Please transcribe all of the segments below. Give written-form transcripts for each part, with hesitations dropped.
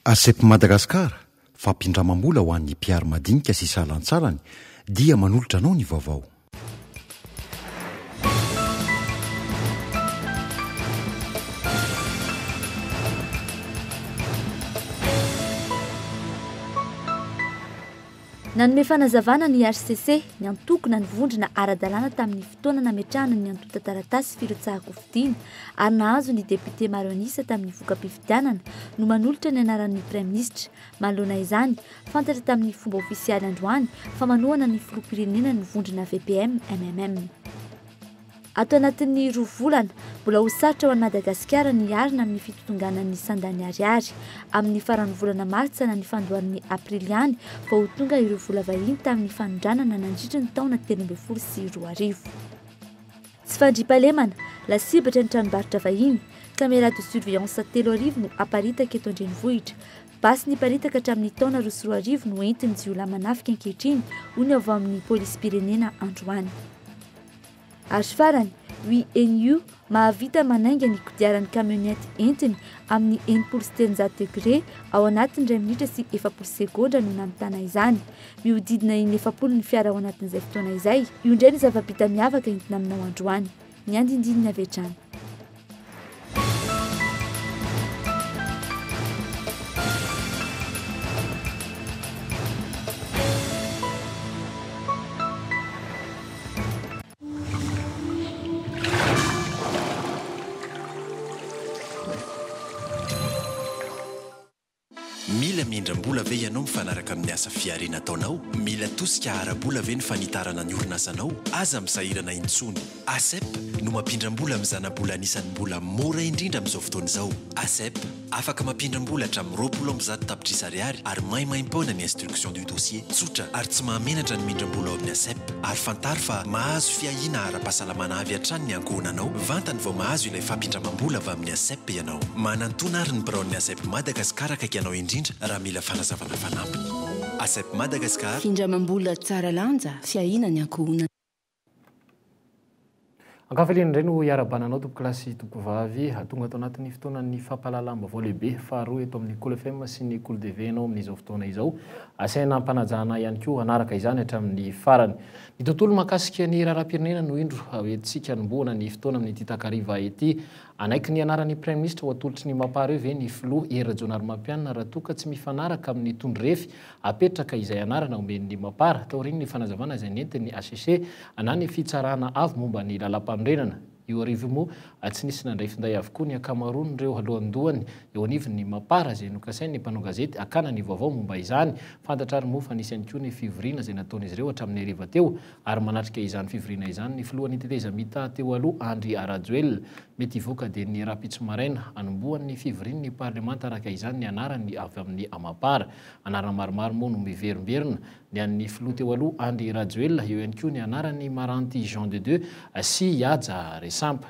Asep Madagascar, fampindramam-bola ho an'ny mpihary madinika sy salantsalany dia manolotra anao ny vaovao. Nanome fanazavana ny hcc, ny antoko na ny vondrona ara-dalàna tamin'ny fotoana nametrahana ny antontan-taratasy firotsahan-kofidina ary nahazo ny depiote maro an'isa tamin'ny voka-pifidianana no manolotra ny anaran'ny praiminisitra. Manoloana izany, fantatra tamin'ny fomba ofisialy androany fa manohana ny filoham-pirenena ny vondrona VPM mmm. Ato anatin'ny roa volana, mbola ho sarotra ho an'i Madagasikara ny hiarina amin'ny fitotonganan'ny sandan'ny ariary. Amin'ny faran'ny volana martsa na ny fandohan'ny aprily ihany vao ho tonga ireo vola vahiny tamin'ny fanondranana nandritra ny taona 2013. Tsy fandriampahalemana, lasibatra ny tranombarotra vahiny, Caméra de surveillance 3000 no aparitaka eto an-drenivohitra. Basy niparitaka hatramin'ny taona 2002 no entin'ny jiolahy manafika ankehitriny, hoy ny avy ao amin'ny polisim-pirenena androany. Ary farany, WNU mahavita manainga ny kodiaran'ny camionnette entiny amin'ny 360 degré ao anatin'ny iray minitra sy 40 segondra no namitana izany. Mihodidina in-efapolo ny fiara ao anatin'izay fotoana izay. Io indray ny zava-bita miavaka entina aminao androany. Ny andindininy avy hatrany. Mila mindram-bola ve ianao mifanaraka amin'ny asa fihariana ataonao? Mila tosika ara-bola ve ny fanitarana ny orinasanao? Aza misahirana intsony! Asep no mampindram-bola amin'ny zana-bola anisan'ny mbola mora indrindra amin'izao fotoana izao. Asep, afaka mampindram-bola hatramin'ny 120 tapitrisa ariary ary maimaimpoana ny instruction du dossier. Tsotra ary tsy mahamenatra ny mindram-bola ao amin'ny Asep. Ary fantaro fa mahazo fiahiana ara-pahasalamana avy hatrany ny ankohonanao vantany vao mahazo ilay fampindramam-bola avy amin'ny Asep ianao. Manantona ary ny biraon'ny Asep Madagascar akaiky anao indrindra raha mila fanazavana fanampiny. Asep Madagascar. Findramam-bola tsara lanja, fiahiana ny ankohonana. Ankafaliana indray no hiarahabana anao tompokolahy sy tompokovavy tonga ato anatin'ny fotoanan'ny fampahalalam-baovao lehibe faharoa eto amin'ny Kolo FM sy ny Kolo TV ianao amin'izao fotoana izao. Asaina ampanajana ihany koa hanaraka izany hatramin'ny farany. Ny tontolo mahakasika ny raharaham-pirenena no indro hoentintsika hanombohana ny fotoana amin'ity takariva ity. Hanaiky ny anaran'ny Praiminisitra ho atolotry ny Mapar eo ve ny Filoha Hery Rajaonarimampianina raha toa ka tsy mifanaraka amin'ny tondrorefy Apetraka izay anarana omen'ny Mapar taorian'ny fanazavana izay nentin'ny hcc na ny Fitsarana Avo momba ny Lalàmpanorenana. Io hariva io moa, tsy nisy nandray finday avokoa ny ankamaroan'ireo lohandohany eo anivon'ny Mapar izay nokasain'ny mpanao gazety hakana ny vaovao momba izany. Fantatra ary moa fa nisy ihany koa ny fivoriana izay nataon'izy ireo hatramin'ny hariva teo ary manatrika izany fivoriana izany ny filohan'ny tetezamita teo aloha Andry Rajoelina. Mety hivoaka dia ny rahampitso maraina hanombohan'ny fivorian'ny parlemanta araka izany ny anarany avy amin'ny Mapar. Anarana maromaro moa no miverimberina, ny an'ny filoha teo aloha Andry Rajoelina, eo ihany koa ny anaran'i Maranty Jean de Dieu sy Haja Resampa.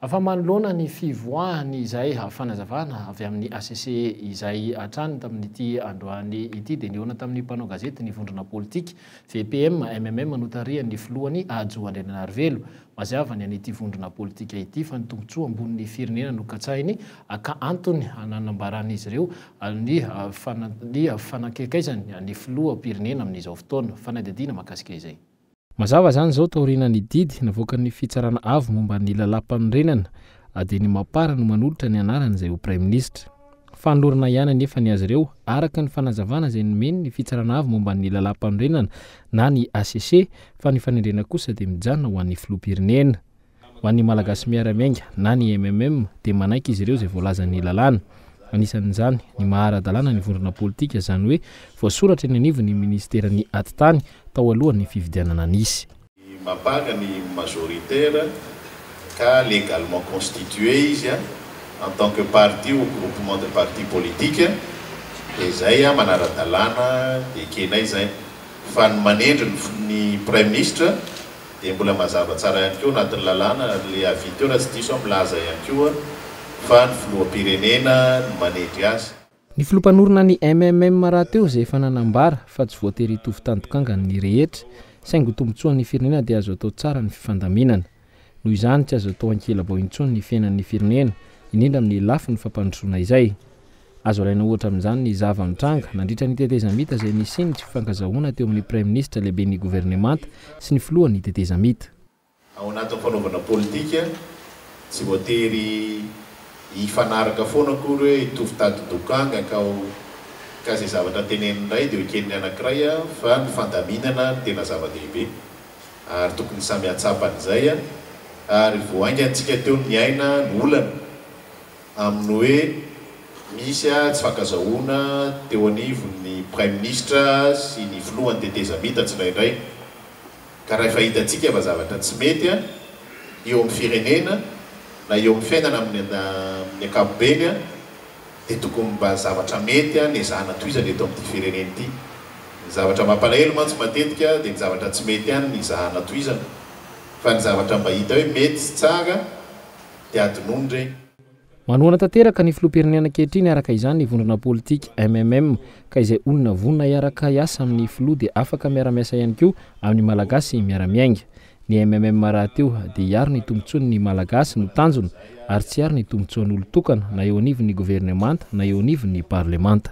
Fa manoloana ny fivoahany izay fanazavana avy amin'ny hcc izay hatrany tamin'ity androany ity dia nihaona tamin'ny mpanao gazety ny vondrona politika VPM, mmm notarihan'ny filohany Hajo Andriananarivelo. Mazava ny an'ity vondrona politika ity fa ny tombontsoa ambonin'ny firenena no katsahiny ka antony nanambaran'izy ireo ny ny fanakekaizany ny filoham-pirenena amin'izao fotoana. Fanadihadiana mahakasika izay. Mazava izany izao taorian'ny didy navoakan'ny Fitsarana Avo momba ny Lalàmpanorenana dia ny Mapar no manolotra ny anarany izay ho Praiminisitra. Fanolorana ihany anefa ny azy ireo, araka ny fanazavana izay nomeny ny Fitsarana Avo momba ny Lalàmpanorenana na ny hcc, fa ny fanendrena kosa dia mijanona ho an'ny Filoham-pirenena. Ho an'ny Malagasy Miara-Miainga na ny mmm dia manaiky izy ireo izay voalazan'ny lalàna. Anisan'izany ny maha ara-dalàna ny vondrona politika, izany hoe voasoratra eny anivon'ny minisiteran'ny Atitany tao alohan'ny fifidianana nisy. Mampaka ny majoritaire ka légalement constitué izy en tant que parti ou groupement de partis politiques dia izay manara-dalàna dia ekenay izay. Fa ny manendry ny Praiminisitra dia mbola mazava tsara ihany koa anatin'ny lalàna ary ilay avis teo raha tsy diso aho milaza ihany koa fa ny filoham-pirenena no manendry azy. Ny filoha mpanorina ny mmm rahateo izay efa nanambara fa tsy voatery hitovy tandokangany ny rehetra, saingy ho tombontsoan'ny firenena dia azo atao tsara ny fifandaminana. Noho izany tsy azo atao ankelabao intsony ny fiainan'ny firenena, indrindra amin'ny lafiny fampandrosoana izay. Azo alaina ohatra amin'izany ny zava-nitranga nandritra ny tetezamita izay nisian'ny tsy fifankazahoana teo amin'ny Praiminisitra lehiben'ny governemanta sy ny filohan'ny tetezamita. Ao anatin'ny fanaovana politika, tsy voatery hifanaraka foana akory hoe hitovy tadin-dokanga ka ho ka izay zavatra tenenin'ny iray dia ho eken'ny anankiray fa ny fandaminana no tena zava-dehibe ary tokony samy hahatsapa an'izay ary vao haingana tsika teo no niaina ny olana amin'ny hoe misy tsy fankazahoana teo anivon'ny Praiminisitra sy ny filohan'ny tetezamita tsindraindray. Ka rahefa hitantsika fa zavatra tsy mety eo amin'ny firenena na eo amin'ny fiainana amin'ny amin'ny ankapobeny dia tokony mba zavatra mety no ezahana tohizana eto amin'ity firenena ity. Ny zavatra mampalahelo mantsy matetika dia ny zavatra tsy mety ihany no ezahana tohizana fa ny zavatra mba hita hoe mety sy tsara dia adinoina ireny. Manohana tanteraka ny filoham-pirenena ankehitriny araka izany ny vondrona politika mmm ka izay olona vonona hiaraka hiasa amin'ny filoha dia afaka miara-miasa ihany koa amin'ny Malagasy miara-miainga. Ny mmm rahateo dia hiaro ny tombotsoan'ny Malagasy no tanjona ary tsy hiaro ny tombotsoan'olon-tokana na eo anivon'ny governemanta na eo anivon'ny parlemanta.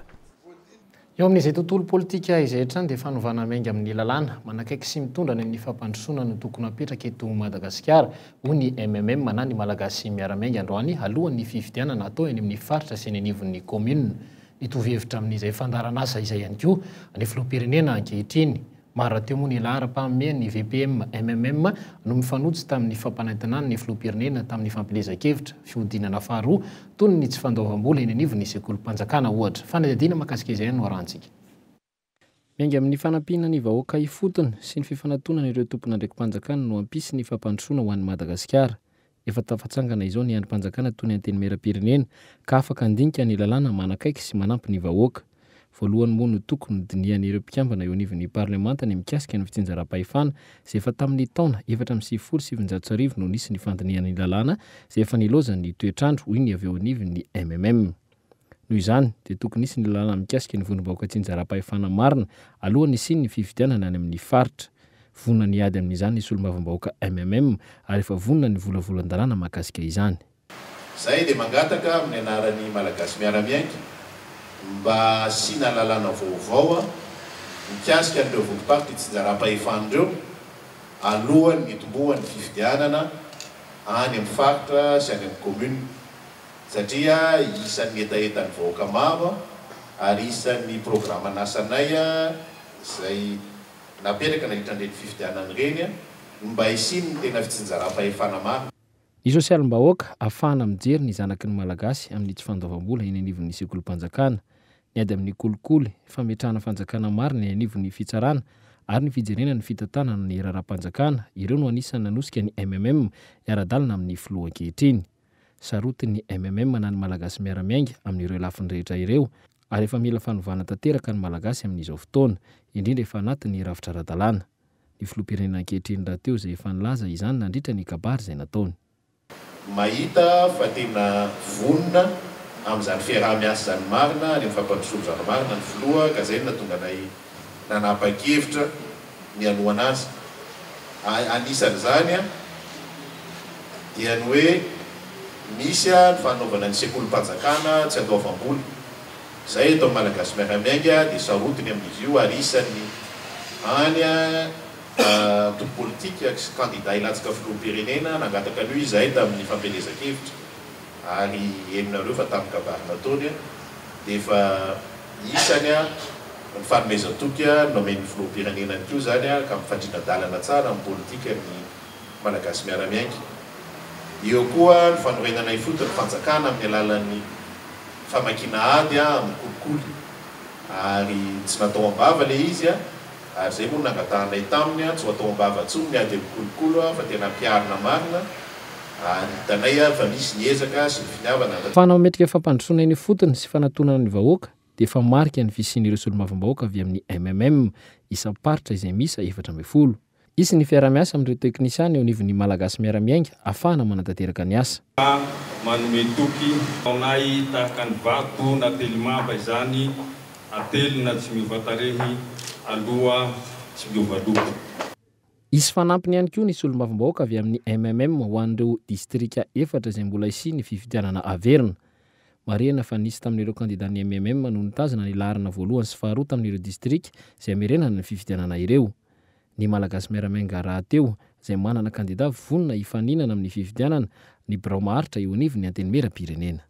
Eo amin'izay tontolo politika izay hatrany dia fanovana miainga amin'ny lalàna, manakaiky sy mitondra any amin'ny fampandrosoana no tokony hapetraka eto Madagasikara, hoy ny mmm na ny Malagasy Miara-Miainga androany alohan'ny fifidianana hatao eny amin'ny faritra sy eny anivon'ny kaominina. Nitovy hevitra amin'izay fandaharanasa izay ihany koa ny filoham-pirenena ankehitriny. Maro rahateo moa ny laharam-pahamehan'ny VPM mmm no mifanojo tamin'ny fampanantenan'ny filoham-pirenena tamin'ny fampielezan-kevitra, fihodinana faharoa, toy ny tsy fandoavam-bola eny anivon'ny sekolim-panjakana ohatra. Fanadihadiana mahakasika izay no arahantsika. Miainga amin'ny fanampiana ny vahoaka ifotony sy ny fifanatonana ireo tompon'andraiki-panjakana no hampisy ny fampandrosoana ho an'i Madagasikara. Efa tafatsangana izao ny andrim-panjakana toy ny Antenimierampirenena ka afaka handinika ny lalàna manakaiky sy manampy ny vahoaka. Voalohany moa no tokony hodinihan'ireo mpikambana eo anivon'ny parlemanta ny mikasika ny fitsinjaram-pahefana izay efa tamin'ny taona 1994 no nisy ny fandinihana ny lalàna izay efa nilaozan'ny toetr'andro hoy ny avy eo anivon'ny mmm. Noho izany, dia tokony hisy ny lalàna mikasika ny vondrom-bahoaka tsinjaram-pahefana marina alohan'ny hisian'ny fifidianana any amin'ny faritra. Vonona ny hiady amin'izany ny solombavambahoaka mmm ary efa vonona ny volavolan-dalàna mahakasika izany. Izahay dia mangataka amin'ny anaran'ny Malagasy Miara-Miainga mba hasiana lalàna vaovao mikasika an'ireo vondrom-paritra itsinjaram-pahefana ireo alohan'ny hitomboan'ny fifidianana any amin'ny faritra sy any amin'ny commune. Satria isan'ny hetahetan'ny vahoaka maro ary isan'ny programan'asanay izay napetraka nandritra an'ireny fifidianana ireny ny mba hisian'ny tena fitsinjaram-pahefana marina. Ny sosialim-bahoaka, ahafahana mijery ny zanaky ny Malagasy amin'ny tsy fandoavam-bola eny anivon'ny sekolim-panjakana, ny ady amin'ny kolikoly, fametrahana fanjakana marina eny anivon'ny fitsarana ary ny fijerena ny fitantanana ny raharaham-panjakana, ireo no anisan'ny nanosika ny mmm hiara-dalana amin'ny filoha ankehitriny. Sarotin'ny mmm na ny Malagasy Miara-Miainga amin'ireo lafiny rehetra ireo ary efa mila fanovana tanteraka ny Malagasy amin'izao fotoana, indrindra efa anatin'ny rafitra ara-dalàna. Ny filoham-pirenena ankehitriny rahateo izay efa nilaza izany nandritra ny kabary izay nataony. Mahita fa tena vonona amin'izany fiaraha-miasa izany marina any amin'ny fampandrosoana izany marina ny filoha ka izay no nahatonga anay nanapa-kevitra ny hanohana azy. Anisan'izany dia ny hoe misy ny fanaovana ny sekolim-panjakana tsy andoavam-bola. Izay eto amin'ny Malagasy Miara-Miainga dia sarotiny amin'izy io ary isan'ny any antoko politika sy kandida hilatsaka filoham-pirenena nangataka an'io izahay tamin'ny fampielezan-kevitra. Ary henonareo fa tamin'ny kabary nataony dia efa isany ny fanomezan-toky nomen'ny filoham-pirenena ihany koa izany ka mifandrindra-dalana tsara amin'ny politikan'ny Malagasy Miara-Miainga. Eo koa ny fanorenana ifotony fanjakana amin'ny alalan'ny famakiana ady amin'ny kolikoly ary tsy natao am-bava ilay izy ary izay moa no nangatahanay taminy, tsy ho atao am-bava intsony ny ady amin'ny kolikoly fa tena ampiharina marina ary hitanay ary fa misy ny ezaka sy ny finiavana. Fahana mametrika fampandrosoana eny ifotony sy fanatonana ny vahoaka dia efa marika ny fisian'ireo solombavambahoaka avy amin'ny mmm isam-paritra izay miisa 14. Hisy ny fiaraha-miasa amin'ireo teknisiana eo anivon'ny Malagasy Miara-Miainga ahafahana manatanteraka ny asa. Ka manome toky anay tahaka ny vato na telimamba izany atelina tsy miova tarehy aloha tsy miova loko. Hisy fanampiny ihany koa ny solombavambahoaka avy amin'ny mmm ho an'ireo distrika efatra izay mbola hisian'ny fifidianana averina. Marihina fa nisy tamin'ireo kandidan'ny mmm no nitazona ny laharana voalohany sy faharoa tamin'ireo distrika izay hamerenana ny fifidianana ireo. Ny Malagasy Miara-Miainga rahateo izay manana kandida vonona hifaninana amin'ny fifidianana ny birao maharitra eo anivon'ny Antenimierampirenena.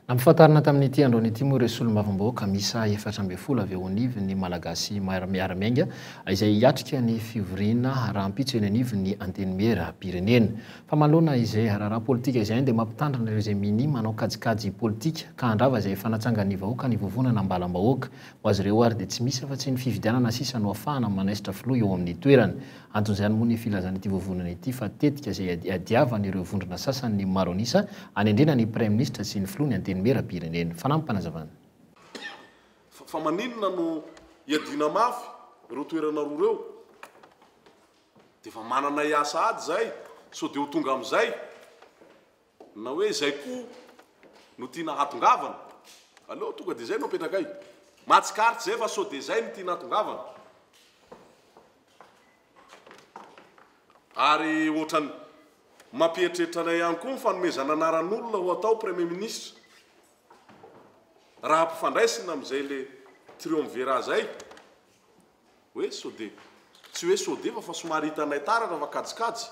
Nampifantarina tamin'ity androany ity moa ireo solombavambahoaka miisa 14 avy eo anivon'ny Malagasy Miara-Miainga izay hiatrika ny fivoriana rahampitso eny anivon'ny Antenimierampirenena. Fa manoloana izay raharaha politika izay dia mampitandrina ireo izay minia manao kajikajy politika ka handrava izay efa natsangan'ny vahoaka ny vovonana ambalam-bahoaka. Ho azy ireo ary dia tsy misy afa-tsy ny fifidianana sisa no afahana manaisotra filoha eo amin'ny toerany. Anton'izany moa ny filazan'ity vovonana ity fa tetika izay iadiavan'ireo vondrona sasany ny maro an'isa anendrena ny praiminisitra sy ny filoha ny antenimieram-pirenena. Fanampim-panazavana. Fa maninona no iadiana mafy ireo toerana roa ireo? Dia efa manana hiasa ady izahay sao dia ho tonga amin'izay. Na hoe izay koa no tiana hatongavana. Aleo tonga dia izay no apetrakay. Mahatsikaritra izay fa sao dia izay no tiana hatongavana. Ary ohatran'ny mampieritreritra anay ihany koa ny fanomezana anaran'olona ho atao Premier ministre. Raha ampifandraisina amin'izay le triumvirat izay. Hoe sode. Tsy hoe sode fa fa somary hitanay taratra fa kajikajy.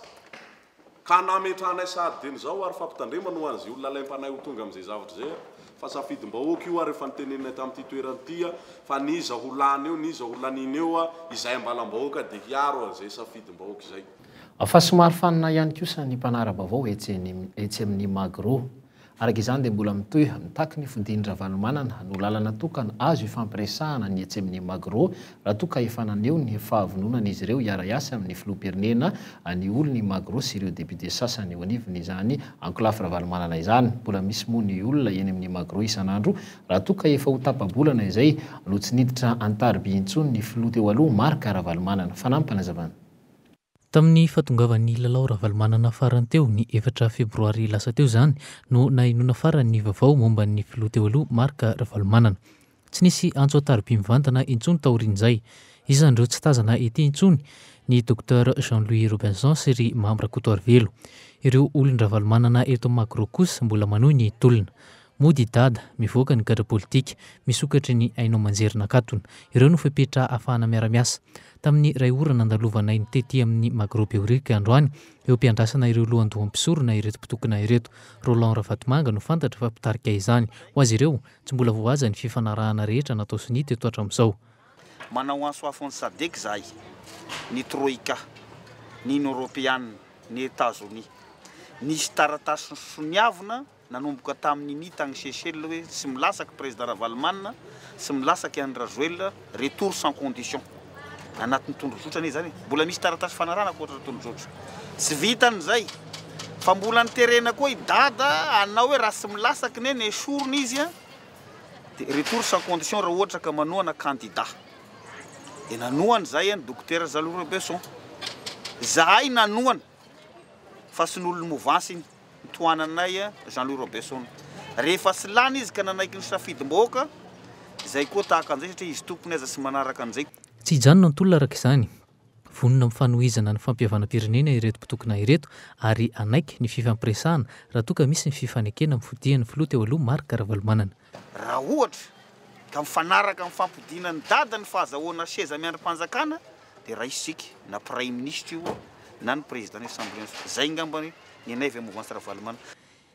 Ka nametrahanay sahady dieny izao ary fampitandremana ho an'izay olona alaim-panahy ho tonga amin'izay zavatra izay fa safidim-bahoaka io ary efa noteneninay tamin'ity toerana ity fa n'iza ho lany eo n'iza ho laniana eo izay ambalam-bahoaka dia hiaro an'izay safidim-bahoaka izay. Fa somary fanina ihany kosa ny mpanara-baovao etsy amin'ny Magro. Araka izany dia mbola mitohy mitaky ny fodian-dRavalomanana no lalana tokana azo ifampiresahana ny etsy amin'ny Magro raha toa ka efa naneho ny fahavononan'izy ireo hiara-hiasa amin'ny filoham-pirenena ny olon'ny Magro sy ireo depiote sasany eo anivon'izany ankolafy Ravalomanana izany. Mbola misy moa ny olona eny amin'ny Magro isan'andro raha toa ka efa ho tapa-bolana izay no tsy niditra an-tariby intsony ny filoha teo aloha Marc Ravalomanana. Fanampim-panazavana. Tamin'ny fahatongavan'i Lalao Ravalomanana farany teo, ny efatra febroary lasa teo izany, no nahenoana farany ny vaovao momba ny filoha teo aloha Marc Ravalomanana. Tsy nisy antso an-tariby mivantana intsony taorian'izay. Isan'ireo tsy tazana ety intsony ny Docteur Jean Louis Robinson sy ry Mamy Rakotoarivelo. Ireo olon-dRavalomanana eto Magro kosa mbola manohy ny tolona. Mody i Dada, mivoaka ny gadra politika, misokatry ny haino aman-jery nakatona. Ireo no fepetra ahafahana miara-miasa. Tamin'ny iray ora nandalovanay ny tety amin'ny Magro Behoririka androany, eo am-piandrasana ireo lohandoham-pisorona ireto mpitokona ireto. Roland Ravatomanga no fantatra fa mpitarika izany. Ho azy ireo, tsy mbola voahaja ny fifanarahana rehetra natao sonia teto hatramin'izao. Manao antso afo ny Sadec izahay, ny Troika, ny Union Europeana, ny Etazonia. Nisy taratasy nosoniavina Nanomboka tamin'ny ni tagny Seychelles hoe tsy milasaky Président Ravalomanana, tsy milasaky Andry Rajoelina, retour sans condition. Anatin'ny tondrozotra anie izany e. Mbola misy taratasy fanarahana ankoatra ny tondrozotra. Tsy vitan'izay fa mbola niterena koa i Dada hanao hoe raha tsy milasaky neny esorina izy a, dia retour sans condition raha ohatra ka manohana candidat. Dia nanohana izay ny Dokotera Zalou Robinson. Zahay nanohana fa tsy ny olon'ny mouvance iny. Tohananay Jean Louis Robinson. Rehefa tsy lany izy ka nanaiky ny safidim-bahoaka, izay koa tahaka an'izay satria izy tompony aza tsy manaraka an'izay. Tsy hijanona ny tolona araka izany. Vonona amin'ny fanohizana ny fampihavanam-pirenena ireto mpitokona ireto ary hanaiky ny fifampiresahana raha toa ka misy ny fifanekena amin'ny fodian'ny filoha teo aloha Marc Ravalomanana. Raha ohatra ka mifanaraka amin'ny fampodiana an'i Dada ny fahazahoana seza miandrim-panjakana dia raisiko na praiminisitra io na ny président ny assemblée nationale. Izay angambany ny anay avy amin'ny mouvance Ravalomanana.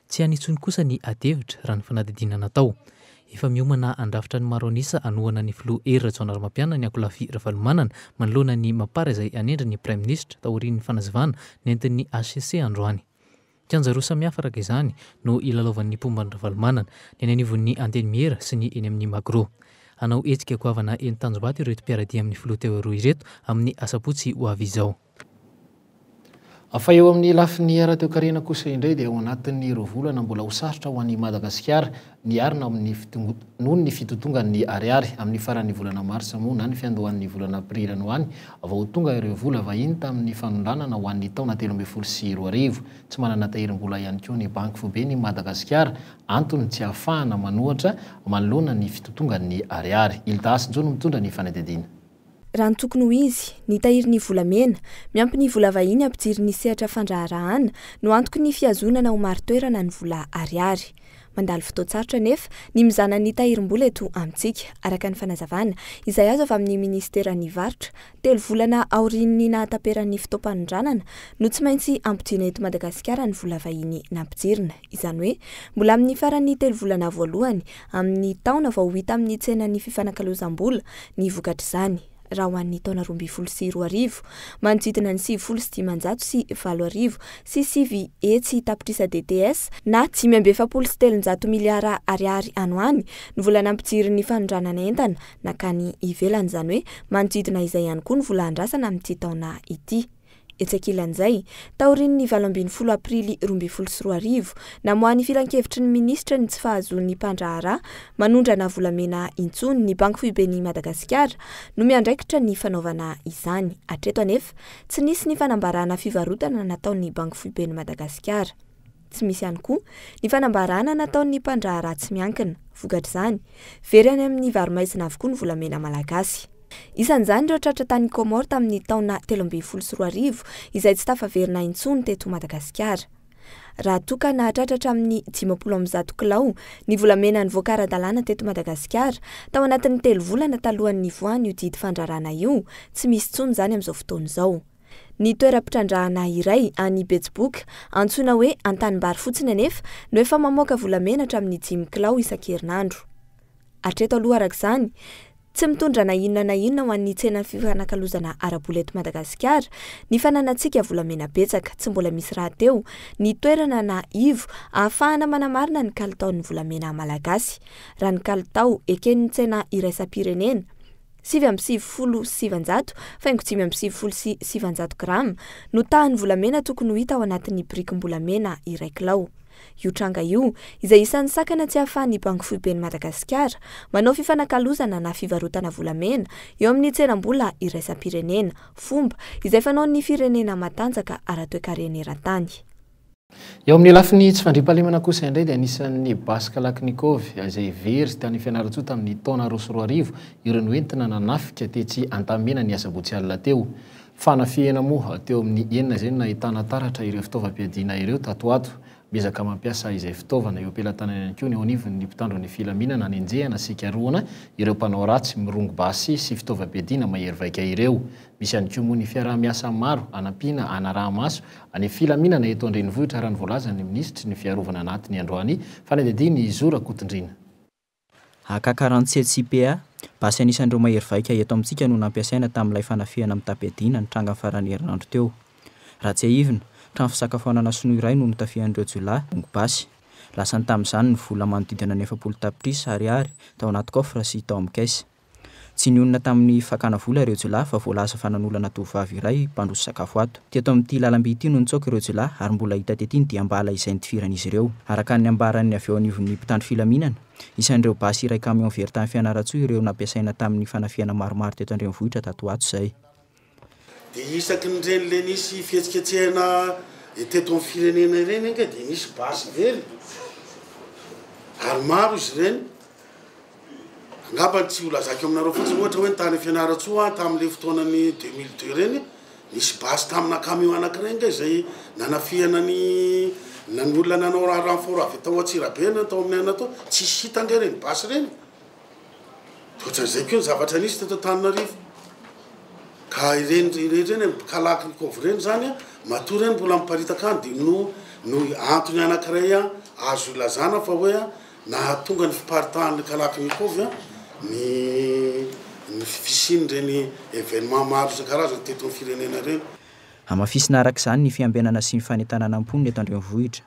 Tsy any intsony kosa ny adihevitra, raha ny fanadihadiana natao. Efa miomana handrafitra ny maro an'isa hanohana ny filoha Hery Rajaonarimampianina ny ankolafy Ravalomanana manoloana ny Mapar izay hanendry ny praiminisitra taorian'ny fanazavana nentin'ny hcc androany. Kianja roa samihafa araka izany no hilalaovan'ny mpomba an'i Ravalomanana, ny eny anivon'ny Antenimiera sy ny eny amin'ny Magro. Hanao hetsika goavana eny Tanjombato ireto mpiara-dia amin'ny filoha teo aloha ireto amin'ny asabotsy ho avy izao. Fa eo amin'ny lafiny ara-toekarena kosa indray dia ao anatin'ny roa volana mbola ho sarotra ho an'i Madagasikara ny hiarina amin'ny noho ny fitotongan'ny ariary. Amin'ny faran'ny volana marsa moa na ny fiandohan'ny volana aprily any ho any vao ho tonga ireo vola vahiny tamin'ny fanondranana ho an'ny taona 2013. Tsy manana tahirim-bola ihany koa ny Banky Foiben'i Madagasikara, antony tsy ahafahana manohatra manoloana ny fitotongan'ny ariary. Hilda Hasinjo no mitondra ny fanadihadiana. Raha ny tokony ho izy, ny tahirin'ny volamena, miampy ny vola vahiny ampidirin'ny sehatra fandraharahana no antoky ny fihazonana ho marin-toerana ny vola ariary. Mandalo fotoan-tsarotra anefa ny mizana ny tahirim-bola eto amintsika, araka ny fanazavana izay azo avy amin'ny minisiteran'ny Varotra, telo volana aorian'ny nahataperan'ny fotoam-panondranana no tsy maintsy ampodiana eto Madagasikara ny vola vahiny nampidirina. Izany hoe mbola amin'ny faran'ny telo volana voalohany amin'ny taona vao ho hita amin'ny tsenan'ny fifanakalozam-bola ny vokatr'izany. Raha ho an'ny taona 2012, manodidina ny 1890 tapitrisa DTS na 345 miliara ariary any ho any ny vola nampidirin'ny fanondranana entana nankany ivelany, izany hoe manodidina izay ihany koa ny vola andrasana amin'ity taona ity. Etsy ankilan'izay, taorian'ny 18 aprily 2012, namoahan'ny Filankevitry ny minisitra ny tsy fahazoan'ny mpandraharaha manondrana volamena intsony, ny Banky Foiben'i Madagasikara no miandraikitra ny fanaovana izany. Hatreto anefa, tsy nisy ny fanambarana fivarotana nataon'ny Banky Foiben'i Madagasikara. Tsy misy ihany koa ny fanambarana nataon'ny mpandraharaha tsy miankina. Vokatr'izany, very any amin'ny varo-maizina avokoa ny volamena malagasy. Isan'izany ireo tratra tany Comores tamin'ny taona 2013 izay tsy tafaverina intsony teto Madagasikara. Raha toa ka nahatratra hatramin'ny 150 kilao ny volamena nivoaka ara-dalàna teto Madagasikara tao anatin'ny telo volana talohan'ny nivoahan'io didy fandrarana io, tsy misy intsony izany amin'izao fotoana izao. Ny toeram-pitrandrahana iray any Betsiboka, antsoina hoe Antanimbary fotsiny anefa no efa mamoaka volamena hatramin'ny dimy kilao isan-kerinandro. Hatreto aloha araka izany, tsy mitondra na inona na inona ho an'ny tsenan'ny fifanakalozana ara-bola eto Madagasikara ny fananantsika volamena betsaka, tsy mbola misy rahateo ny toerana na ivo ahafahana manamarina ny kalitaon'ny volamena malagasy. Raha ny kalitao eken'ny tsena iraisam-pirenena, 999 faingo 995 grama no tahan'ny volamena tokony ho hita ao anatin'ny birikim-bolamena iray kilao. Io tranga io, izay isan'ny sakana tsy ahafahan'ny Banky Foiben'i Madagasikara manao fifanakalozana na fivarotana volamena eo amin'ny tsenam-bola iraisam-pirenena, fomba izay fanaon'ny firenena matanjaka ara-toekarena eran-tany. Eo amin'ny lafiny tsy fandriampahalemana kosa indray dia anisan'ny basy Kalachnikov izay very tany Fianarantsoa tamin'ny taona 2002 ireo noentina nanafika tetsy Antanimena ny asabotsy alina teo. Fanafihana moa teo amin'ny enina izay no nahitana taratra ireo fitaovam-piadiana ireo tato ho ato. Miezaka mampiasa izay fitaovana eo am-pelatanana ihany koa ny eo anivon'ny mpitandro ny filaminana hanenjehana sy hikarohana ireo mpanao ratsy mirongo basy sy fitaovam-piadiana mahery vaika ireo. Misy ihany koa moa ny fiaraha-miasa maro hanampiana hanaraha-maso ny filaminana eto an-drenivohitra raha ny voalazan'ny minisitry ny fiarovana anatiny androany fanadihadian'i Zo Rakotondriana. AK 47 sy PA, basy anisan'ireo mahery vaika eto amintsika no nampiasaina tamin'ilay fanafihana mitam-piadiana nitranga ny faran'ny herinandro teo. Raha tsiahivina, trano fisakafoanana sinoa iray no notafihan'ireo jiolahy, omby basy. Lasany tamin'izany ny vola manodidina ny 40 tapitrisa ariary tao anaty coffre sy tao amin'ny caisse. Tsy nionona tamin'ny fakana vola ireo jiolahy fa voalaza fa nanolana tovovavy iray mpandroso sakafo ato. Teto amin'ity lalamby ity no nitsoaka ireo jiolahy ary mbola hita tety ny diam-bala izay nitifiran'izy ireo. Araka ny nambaran'ny avy eo anivon'ny mpitandro filaminana, isan'ireo basy iray camion very tany Fianarantsoa ireo nampiasaina tamin'ny fanafihana maromaro teto an-drenivohitra tato ho ato izay. Dia isaky ny ireny le nisy fihetsiketsehana teto amin'ny firenena ireny ange dia nisy basy very ary maro izy ireny. Angamba tsy ho lazaiko aminareo fotsiny ohatra hoe ny tany Fianarantsoa tamin'ilay fotoanan'ny 2002 ireny, nisy basy tamina camion anankiray ange izay nanafihana ny na ny olona nanao renfort avy tao Antsirabe na tao amin'ny anona tao, tsisy hita ange ireny basy ireny. Dia ohatran'izay koa ny zavatra nisy teto Antananarivo. Ka ireny rehetra ireny, kalachnikov ireny izany, matoa ireny mbola miparitaka any dia noho no antony anankiray azo ilazana fa hoe Nahatonga ny fiparitahan'ny Kalachnikov ny ny fisian'ireny événements maro isan-karazany teto amin'ny firenena ireny. Hamafisina araka izany ny fiambenana sy ny fanentanana mponina eto an-drenivohitra.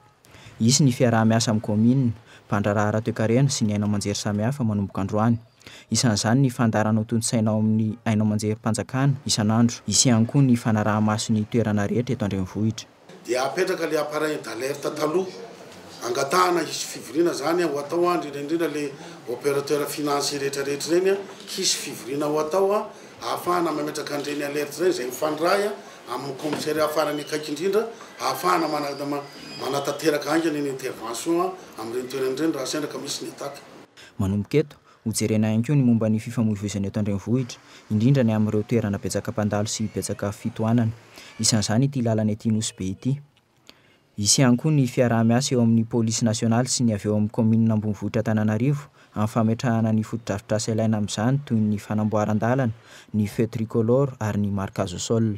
Hisy ny fiaraha-miasa amin'ny kaominina, mpandraharaha ara-toekarena sy ny haino aman-jery samihafa manomboka androany. Isan'izany ny fandaharana hotontosaina ao amin'ny haino aman-jerim-panjakana isan'andro. Hisy ihany koa ny fanaraha-maso ny toerana rehetra eto an-drenivohitra. Dia apetraka le appareil d'alerte taloha, angatahana hisy fivoriana zany ho atao an, indrindra indrindra le opérateur financier rehetra rehetra ireny an, hisy fivoriana ho atao an, ahafahana mametraka an'ireny alerte ireny izay mifandray amin'ny commissariat farany akaiky indrindra, ahafahana manatanteraka haingana ny intervention amin'ireny toerana ireny raha sendra ka misy ny attaque. Manomboka eto, Hojerena ihany koa ny momba ny fifamoivoizana eto an-drenivohitra, indrindra ny amin'ireo toerana betsaka mpandalo sy betsaka fitohanana. Isan'izany ity lalana ety Nosy Be ity. Hisy ihany koa ny fiaraha-miasa eo amin'ny polisy nasionaly sy ny avy eo amin'ny kaominina ambonivohitra Antananarivo amin'ny fametrahana ny fotodrafitrasa ilaina amin'izany toy ny fanamboaran-dalana, ny feu tricolore ary ny marquage au sol.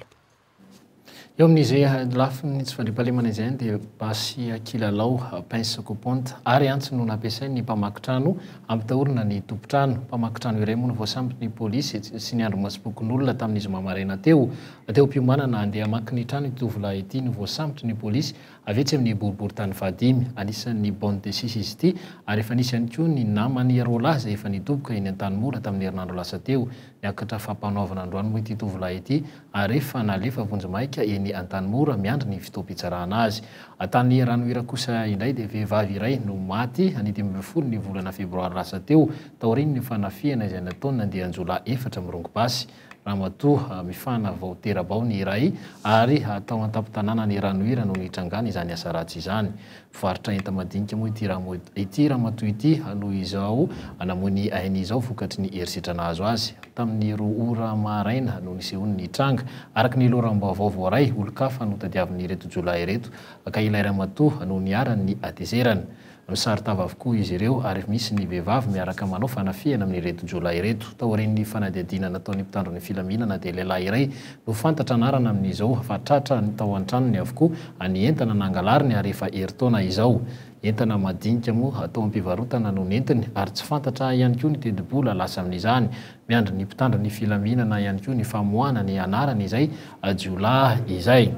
Eo amin'izay lafiny tsy fandriampahalemana izay ihany dia basy kilalao, pince coupante, ary antsy no nampiasain'ny mpamaky trano hampitahorana ny tompon-trano. Mpamaky trano iray moa no voasambotry ny polisy sy ny andrimasom-pokonolona tamin'ny zoma maraina teo. Teo am-piomanana handeha hamaky ny trano ity tovolahy ity no voasambotry ny polisy avy etsy amin'ny boriborintany fahadimy. Anisan'ny bande de six izy ity ary efa nisy ihany koa ny namany roalahy izay efa nidoboka eny Antanimora tamin'ny herinandro lasa teo. Niakatra fampanoavana androany moa ity tovolahy ity ary efa nalefa vonjimaika eny Antanimora miandry ny fotoam-pitsarana azy. Tany Ranohira kosa indray dia vehivavy iray no maty ny 15 ny volana febroary lasa teo taorian'ny fanafihana izay nataon'ny andian-jiolahy efatra mirongo basy. Ramatoa mifana vao tera-bao ny iray ary tao an-tampon-tanànan'i Ranohira no nitrangany izany asa ratsy izany. Mpivarotra enta-madinika moa ity ity ramatoa ity no izao namoy ny ainy izao vokatry ny herisetra nahazo azy. Tamin'ny roa ora maraina no nisehoan'ny tranga. Araka ny loharanom-baovao voaray, olon-kafa no tadiavin'ireto jiolahy ireto ka ilay ramatoa no niharan'ny hatezerana. Misaron-tava avokoa izy ireo ary misy ny vehivavy miaraka manao fanafihana amin'ireto jiolahy ireto. Taorian'ny fanadihadiana nataon'ny mpitandro ny filaminana dia lehilahy iray no fantatra anarana amin'izao fa tratra tao an-tranony avokoa ny entana nangalariny ary efa herintaona izao. Entana madinika moa tao am-pivarotana no nentiny ary tsy fantatra ihany koa ny tetibola lasa amin'izany. Miandry ny mpitandro ny filaminana ihany koa ny famoahana ny anarany izay jiolahy izay.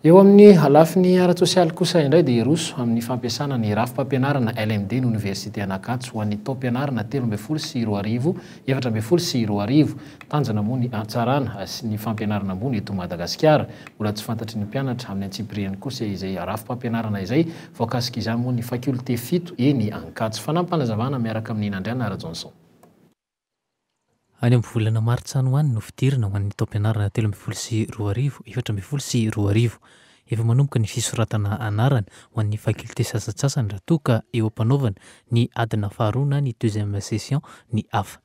Eo amin'ny lafiny ara-tsosialy kosa indray dia hiroso amin'ny fampiasana ny rafi-pampianarana LMD ny Oniversite An'Ankatso ho an'ny taom-pianarana 2013, 2014. Tanjona moa ny hatsarana sy ny fampianarana ambony eto Madagasikara. Mbola tsy fantatry ny mpianatra amin'ny antsipiriany kosa izay rafi-pampianarana izay. Voakasik'izany moa ny fakiolte fito eny Ankatso. Fanampim-panazavana miaraka amin'i Nandriana Rajohnson. Any amin'ny volana martsa any ho any no fidirana ho an'ny taom-pianarana 2013, 2014. Efa manomboka ny fisoratana anarana ho an'ny fakilte sasantsasany raha toa ka eo am-panaovana ny adina faharoa na ny deuxième session ny hafa.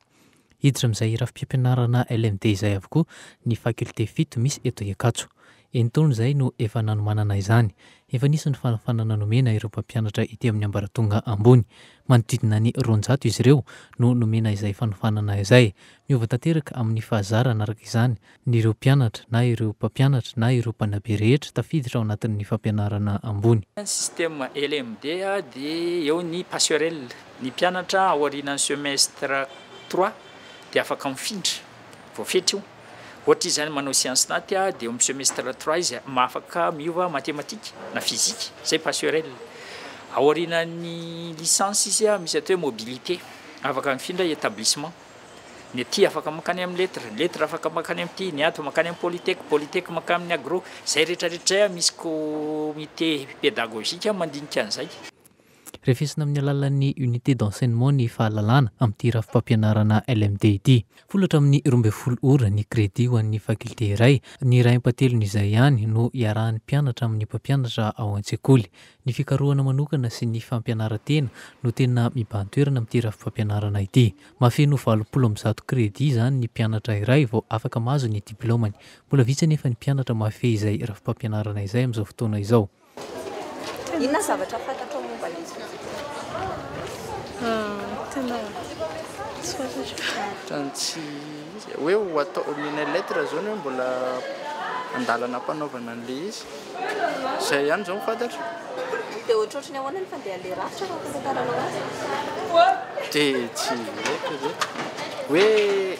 Hiditra amin'izay rafi-pampianarana LMD izay avokoa ny fakilte fito misy eto Ankatso. Enin-taona izay no efa nanomanana izany. Efa nisy ny fanofanana nomena ireo mpampianatra ety amin'ny ambaratonga ambony. Manodidina ny 200 izy ireo no nomena izay fanofanana izay. Miova tanteraka amin'ny fahazarana araka izany ny ireo mpianatra na ireo mpampianatra na ireo mpanabe rehetra tafiditra ao anatin'ny fampianarana ambony. Ny système LMD dia eo ny passerelle, ny mpianatra aorianan'ny semestre trois dia afaka mifindra, voafetra io. Ohatra izy zany manao science nat dia eo amin'ny semestre trois izy afaka miova mathématique na physique, zay passerelle. Aorianan'ny licence izy misy atao hoe mobilité, afaka mifindra établissement. Ny aty afaka mankany amin'ny lettre, ny lettre afaka mankany amin'ity, ny ato mankany amin'ny polytech, polytech mankany amin'ny agro. Zay rehetrarehetra zay misy comité pédagogique mandinika an'izay. Refesina amin'ny alalan'ny unité d'enseignement ny fahalalana amin'ity rafi-pampianarana LMD ity. Folo hatramin'ny 12 ora ny crédit ho an'ny faculté iray. Ny iray ampahatelon'izay ihany no iarahan'ny mpianatra amin'ny mpampianatra ao an-tsekoly. Ny fikarohana manokana sy ny fampianaran-tena no tena mibahan-toerana amin'ity rafi-pampianarana ity. Mahafeno 180 crédit izany ny mpianatra iray vao afaka mahazo ny diplaomany. Mbola vitsy anefa ny mpianatra mahafehy izay rafi-pampianarana izay amin'izao fotoana izao. Inona ny zavatra fantatrao momba ilay izy? Tena tsy fantatro. Ohatran'ny tsy izy e. Hoe ho atao, omena lettre zao ny hoe mbola andalana am-panaovana an'ilay izy. Izay ihany izao no fantatro. Dia ohatrohatry ny ahoana ny fandehan'ilay rafitra raha ny fahafantaranao azy? Dia tsy haiko re. Hoe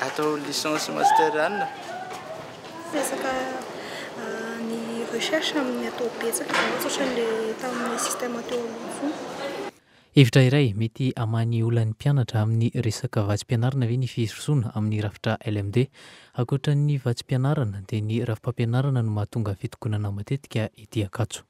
atao licence master any. Resaka ny recherche amin'ny atao betsaka izany tsy ohatran'ilay tamin'ny système teo aloha intsony. Hevitra iray mety hamaha ny olan'ny mpianatra amin'ny resaka vatsim-pianarana ve ny firosoana amin'ny rafitra LMD? Ankoatra ny vatsim-pianarana dia ny rafi-pampianarana no mahatonga fitokonana matetika ety Ankatso.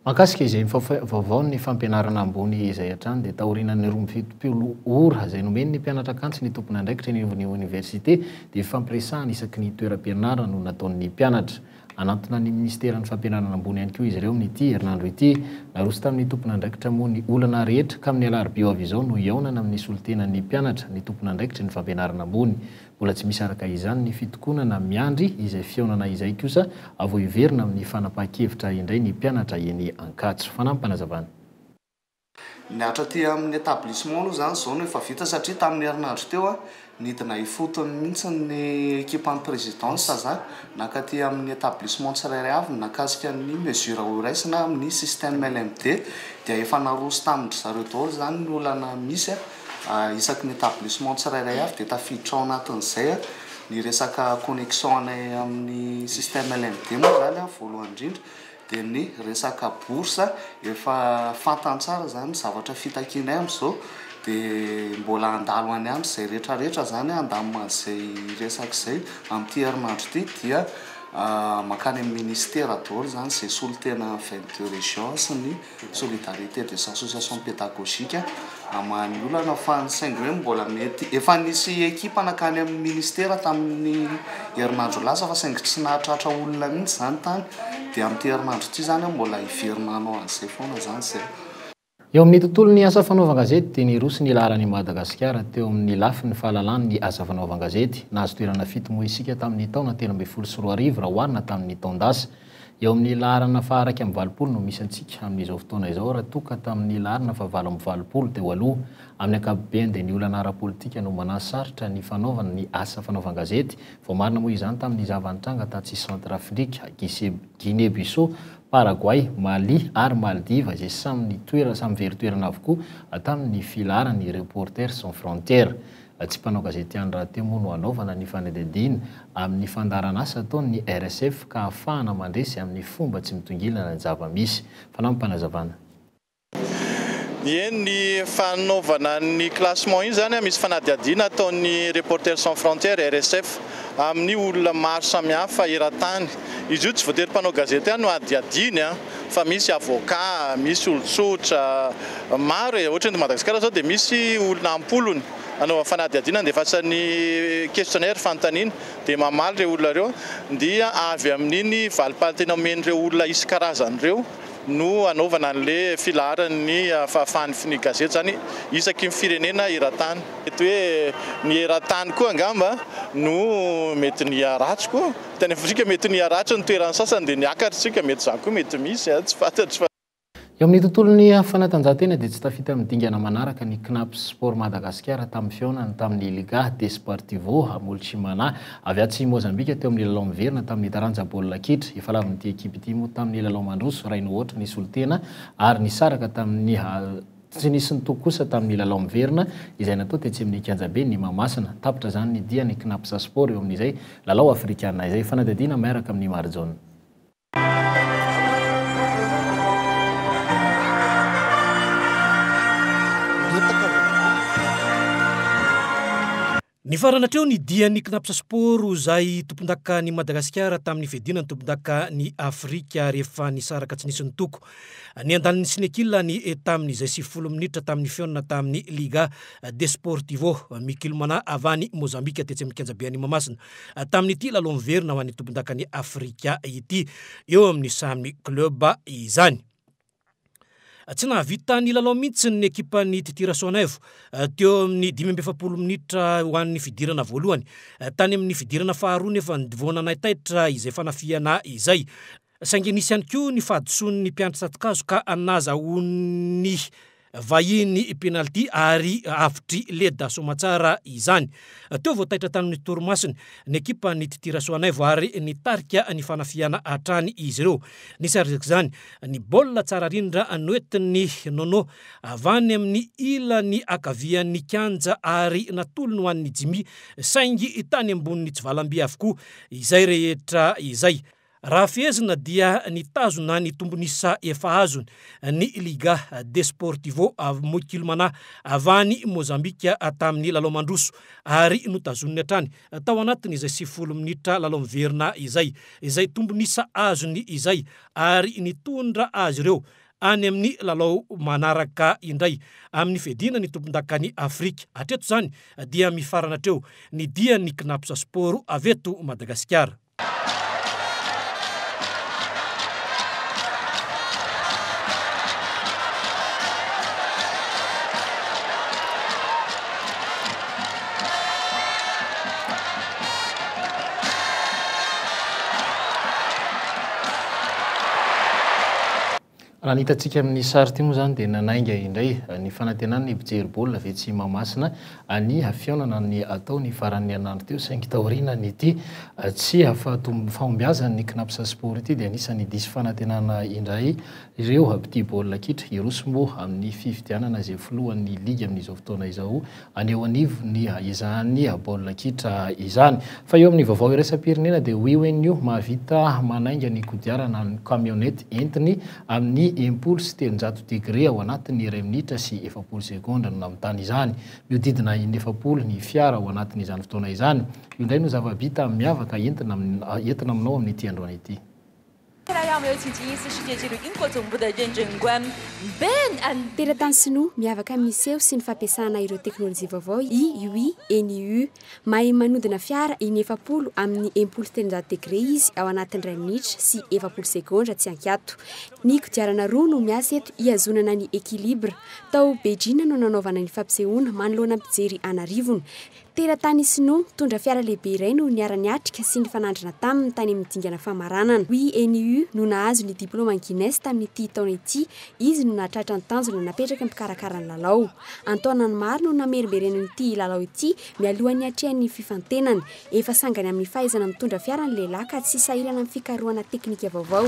Mahakasika izay vaovaon'ny fampianarana ambony izay hatrany dia taorianan'ny 72 ora izay nomen'ny mpianatra Akantsy ny tompon'andraikitra eny anivon'ny oniversite dia fifampiresahana isaky ny toeram-pianarana no nataon'ny mpianatra. Hanantona ny minisiteran'ny Fampianarana ambony ihany koa izy ireo amin'ity herinandro ity. Naroso tamin'ny tompon'andraikitra moa ny olana rehetra ka amin'ny alarobia ho avy izao no hihaonana amin'ny solontenan'ny mpianatra ny tompon'andraikitry ny fampianarana ambony. Mbola tsy misy araka izany ny fitokonana miandry izay fihaonana izay kosa vao hiverina amin'ny fanapahan-kevitra indray ny mpianatra eny Ankatso. Fanampim-panazavana. Ny hatraty amin'ny établissement aloha izany izao no efa vita satria tamin'ny herinandro teo nidina ifotony mihitsy ny ekipan'ny présidence za nankaty amin'ny établissement tsirairay avy nakasika ny mesure horaisina amin'ny système LMD dia efa naroso tamin-dry zareo daholo izany ny olana misy isaky ny établissement tsirairay avy dia tafiditra ao anatin'izay ny resaka connexion anay amin'ny système LMD moa izany voalohany indrindra. Dia ny resaka bourse efa fantany tsara zany ny zavatra fitakianay amin'izao dia mbola handalo any aminy izay rehetra rehetra zany handamina an'izay resaka izay amin'ity herinandro ity dia mankany amin'ny ministera daholo zany izay solontena 22 régions sy ny solidarité des associations pédagogiques hamaha ny olana fa ny saingy hoe mbola mety efa nisy ekipa nankany amin'ny ministera tamin'ny herinandro lasa fa saingy tsy nahatratra olona mihitsy izany tany dia amin'ity herinandro ity izany aho mbola hiverina hanao an'izay foana izany izay. Eo amin'ny tontolon'ny asa fanaovan-gazety dia niroso ny laharan'i Madagasikara teo amin'ny lafiny fahalalany ny asa fanaovan-gazety. Nahazo toerana fito moa isika tamin'ny taona 2013 raha oharina tamin'ny taon-dasa. Eo amin'ny laharana faha-81 no misy antsika amin'izao fotoana izao raha toa ka tamin'ny laharana faha-88 teo aloha. Amin'ny ankapobeny dia ny olana ara-politika no manasarotra ny fanaovana ny asa fanaovan-gazety. Voamarina moa izany tamin'ny zava-nitranga tatsy Centrafrique, Guinée Bissau, Paraguay, Mali ary Maldives izay samy nitoerana samy very toerana avokoa tamin'ny filaharan'ny Reporters sans frontières. Tsy mpanao gazety ihany rahateo moa no hanaovana ny fanadihadiana amin'ny fandaharanasa ataon'ny RSF ka hahafahana mandresy amin'ny fomba tsy mitongilana ny zava-misy. Fanampim-panazavana. Eny, ny fanaovana ny classement iny izany misy fanadihadiana ataon'ny Reporters sans frontières, RSF, amin'ny olona maro samihafa eran-tany. Izy io tsy voatery mpanao gazety ihany no hadihadiany fa misy avocat, misy olon-tsotra, maro e! Ohatra eto Madagasikara izao dia misy olona am-polony anaovana fanadihadiana andefasany questionnaire, fanontaniana, dia mamaly ireo olona ireo, dia avy amin'iny valim-panontaniana omen'ireo olona isan-karazany ireo no anaovana an'ilay filaharan'ny fahafahan'ny ny gazety izany isaky ny firenena eran-tany. Mety hoe ny eran-tany koa angamba no mety niharatsy koa. Tany Afrika mety niharatsy ny toeran'ny sasany dia niakatra isika, mety izany koa mety misy, tsy fantatro fa. Eo amin'ny tontolon'ny fanatanjahantena dia tsy tafita amin'ny dingana manaraka ny Cnaps Sport Madagasikara tamin'ny fihaonany tamin'ny Liga Desportivo Mulchimana avy atsy Mozambika teo amin'ny lalao miverina tamin'ny taranja baolina kitra. Efa lavin'ity ekipa ity moa tamin'ny lalao mandroso iray no aotra ny solontena ary nisaraka tamin'ny tsy nisy nitoko kosa tamin'ny lalao miverina izay natao tetsy amin'ny kianjaben'i Mahamasina. Tapitra izany ny dian'ny Cnaps Sport eo amin'izay lalao afrikana izay. Fanadihadiana miaraka amin'i Marijaona. Nifarana hatreo ny dian'ny Cnaps Sport izay tompondakan'i Madagasikara tamin'ny fiadiana ny tompondakan'i Afrika rehefa nisaraka tsy nisy nitoko ny andaniny sy ny ankilany tamin'izay 90 minitra tamin'ny fihaonana tamin'ny Liga Desportivo Mikilomana avy any Mozambika tetsy amin'ny kianjaben'i Mahamasina. tamin'ity lalao miverina ho an'ny tompondakan'i Afrika ity eo amin'ny samy club izany. Tsy nahavita ny lalao mihitsy ny ekipan'ny Titi Rasoanaivo teo amin'ny 45 minitra ho an'ny fidirana voalohany. Tany amin'ny fidirana faharoa nefa vao nanaitaitra izay fanafihana izay. Saingy nisy ihany koa ny fahadisoan'ny mpiandry tsato-kazo ka nazahoan'ny vahiny penalty ary avotr'i Leda Soamatsara izany. Teo vao taitra tamin'ny torimasony ny ekipan'ny Titi Rasoanaivo ary nitarika ny fanafihana hatrany izy ireo. Nisy araka izany ny baolina tsara rindra noentin'i Nono avy any amin'ny ilany ankavian'ny kianja ary natolony ho an'i Jimmy saingy tany ambonin'ny tsivalam-by avokoa izay rehetra izay. Raha fehezina dia nitazona ny tombon'isa efa azony ny Liga Desportivo Moikilomana avy any Mozambika tamin'ny lalao mandroso ary notazoniny hatrany tao anatin'izay 90 minitra lalao miverina izay izay tombon'isa azony izay ary nitondra azy ireo any amin'ny lalao manaraka indray amin'ny fiadiana ny tompondakan'i Afrika. Hatreto izany dia mifarana hatreo ny dian'ny Cnaps Sport avy eto Madagasikara. Raha ny hitantsika amin'ny sary ity moa izany dia nanainga indray ny fanantenan'ny mpijery baolina avy etsy Mahamasina ny fihaonana ny atao ny faran'ny herinandro teo saingy taorianan'ity tsy fahombiazan'ny Cnaps Sport ity dia anisan'ny diso fanantenana indray ireo mpitia baolina kitra. Hiroso moa amin'ny fifidianana izay filohan'ny ligy amin'izao fotoana izao any eo anivon'ny izany baolina kitra izany. Fa eo amin'ny vaovao iraisam-pirenena dia Wiwenyu mahavita manainga ny kodiarana ny camionnette entiny amin'ny 360 degré ao anatin'ny iray minitra sy 40 segondra no namitany izany. Mihodidina inefapolo ny fiara ao anatin'izany fotoana izany. Io indray no zava-bita miavaka entina aminao amin'ity androany ity. Teratany sinoa miavaka amin'ny seho sy ny fampiasana ireo teknolojia vaovao i Yui Enyu. Mahay manodina fiara inefapolo amin'ny 360 degre izy ao anatin'ny iray minitra sy 40 segondra tsy ankiato. Ny kodiarana roa no miasa eto hihazonana ny équilibre. Tao Beijing no nanaovana ny fampisehoana manoloana mpijery an'arivony. Teratany sinoa mpitondra fiara lehibe iray no niara-niatrika sy nifanandrina taminy tany amin'ny dingana famaranana. Hui Enyu no nahazo ny diplaoman'i Guinness tamin'ity taona ity. Izy no nahatratra ny tanjona napetraky ny mpikarakara ny lalao. An-taonany maro no namerimberenany ity lalao ity mialohan'ny hiatrehany ny fifantenana. Efa sangany amin'ny fahaizana mitondra fiara ny lehilahy ka tsy sahirana amin'ny fikarohana teknika vaovao.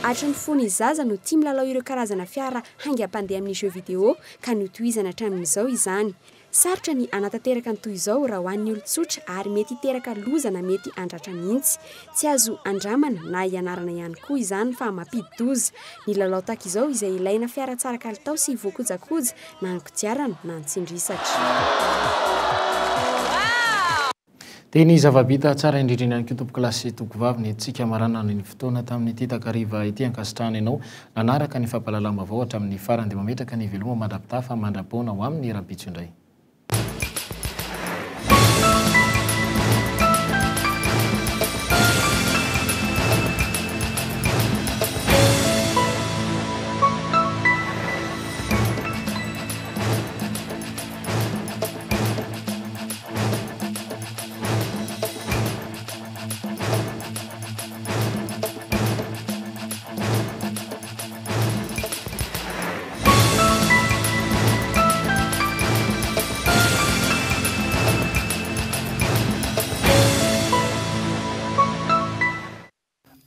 Hatry ny fony izy zaza no tia milalao ireo karazana fiara haingam-pandeha amin'ny jeux vidéo ka notohizana hatramin'izao izany. Sarotra ny hanatanteraka ny toy izao raha ho an'ny olon-tsotra ary mety hiteraka loza na mety handratra mihitsy. Tsy azo andramana na ianarana ihany koa izany fa mampidi-doza. Ny lalao tahaka izao izay ilaina fiara tsara kalitao sy voakojakoja na ny kodiarana na ny tsindrisatra. Dia ny zava-bita tsara indrindra eny ihany koa tompokolahy sy tompokovavy ny antsika maranana ny fotoana tamin'ity takariva ity ankasitrahana ianao nanaraka ny fampahalalam-baovao hatramin'ny farany dia mametraka ny veloma mandra-pitafa mandra-poana ho amin'ny rahampitso indray.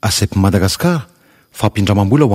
Asep Madagascar, fampindramam-bola ho.